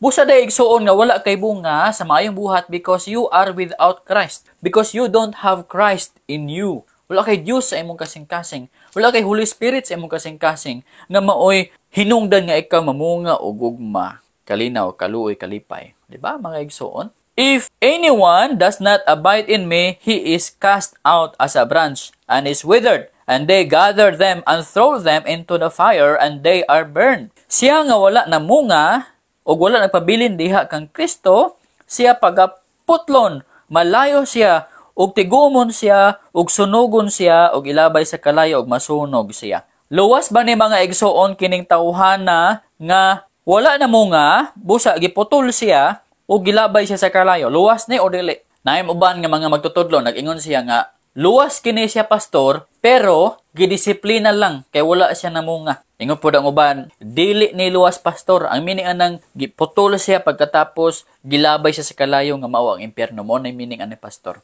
Busa day, igsuon, nga wala kay bunga sa maayong buhat because you are without Christ. Because you don't have Christ in you. Wala kay Dios sa imong kasing-kasing. Wala kay Holy Spirit sa imong kasing-kasing nga maoy hinungdan nga ikaw mamunga og gugma, kalinaw, kaluoy, kalipay. Di ba, mga igsuon? "If anyone does not abide in me, he is cast out as a branch and is withered. And they gather them and throw them into the fire and they are burned." Siya nga wala namunga o wala nagpabilin diha kang Kristo, siya pagaputlon, malayo siya, ug tigumon siya, ug sunugon siya, ug ilabay sa kalayo, ug masunog siya. Luwas ba ni, mga igsuon, kining tawhana nga wala namunga, busa giputol siya, ug gilabay siya sa kalayo? Luwas ni o dili? Naay uban nga mga magtutudlo, nag-ingon siya nga luwas kini siya, pastor, pero gidisiplina lang kay wala siya namunga. Ingon pod ang uban, dili ni luwas, pastor. Ang meaning anang giputol siya pagkatapos gilabay siya sa kalayo nga mao ang impyerno mo na meaning ani, pastor.